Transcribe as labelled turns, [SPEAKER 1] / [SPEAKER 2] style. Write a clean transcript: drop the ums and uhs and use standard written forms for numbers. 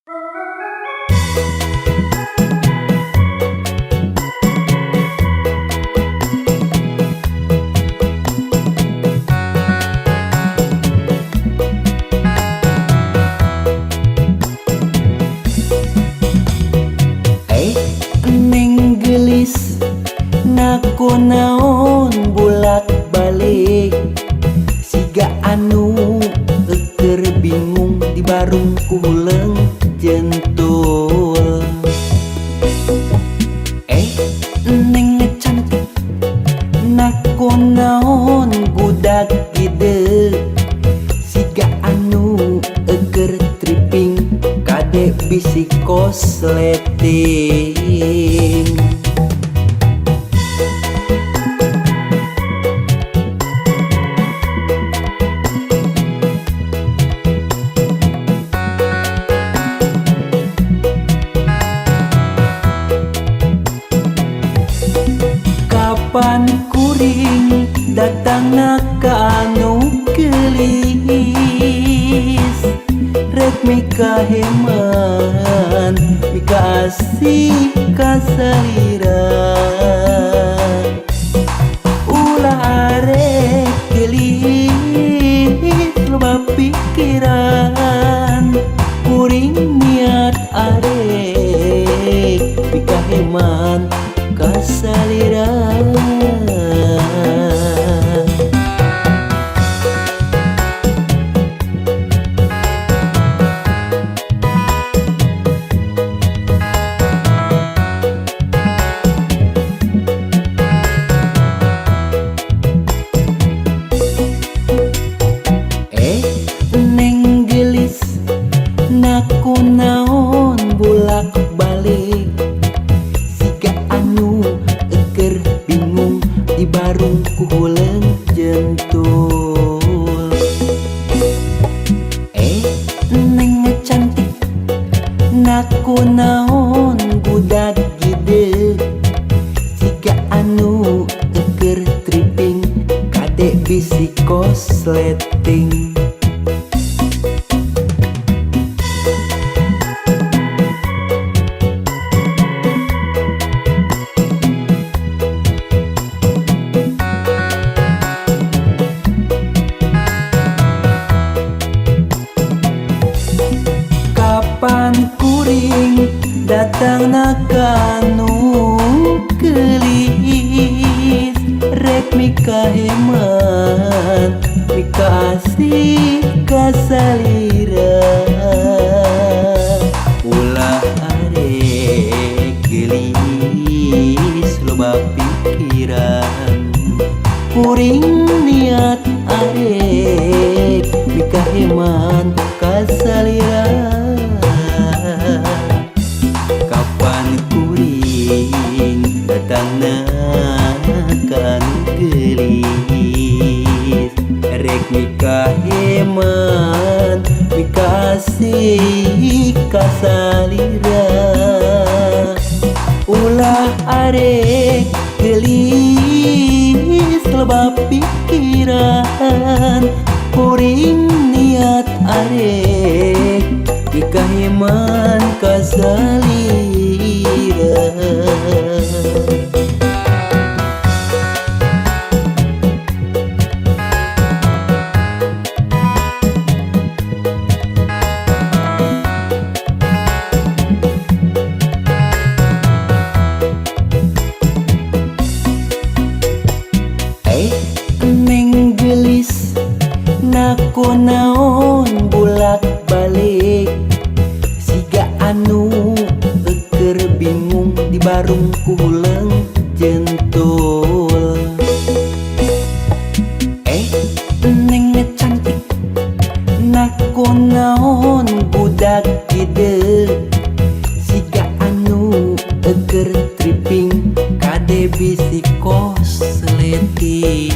[SPEAKER 1] Eh, Neng gelis, naku naon bulak balik, siga anu eker bingung di barung ku huleung jentul. Eh, Neng cantik, naku naon gudag gideg, siga anu eker tripping, kade bisi kosleting. Kapan kuring datang ka anu geulis, rek mikaheman, mikaasih ka salira. Ulah arek geulis, loba pikiran, kuring niat arek mikaheman ka salira. Eh, Neng gelis, naku naon bulak balik, siga anu eker bingung di barung ku huleung jentul. Eh, Neng cantik, naku naon gudag gideg, siga anu eker tripping, kade bisi kosleting. Kapan kuring datang ka anu geulis, rek mikaheman, mikaasih ka salira. Ulah arek geulis, loba pikiran, kuring niat arek mikaheman ka salira. Kapan kuring datang ka anu geulis, rek mikaheman, mikaasih ka salira. Ulah arek geulis, loba pikiran, kuring niat arek mikaheman ka salira. Eh, Neng gelis, naku naon bulak balik, siga anu eker bingung di barung ku huleung jentul. Eh, Neng cantik, naku naon gudag gideg, siga anu eker tripping, kade bisi kosleting.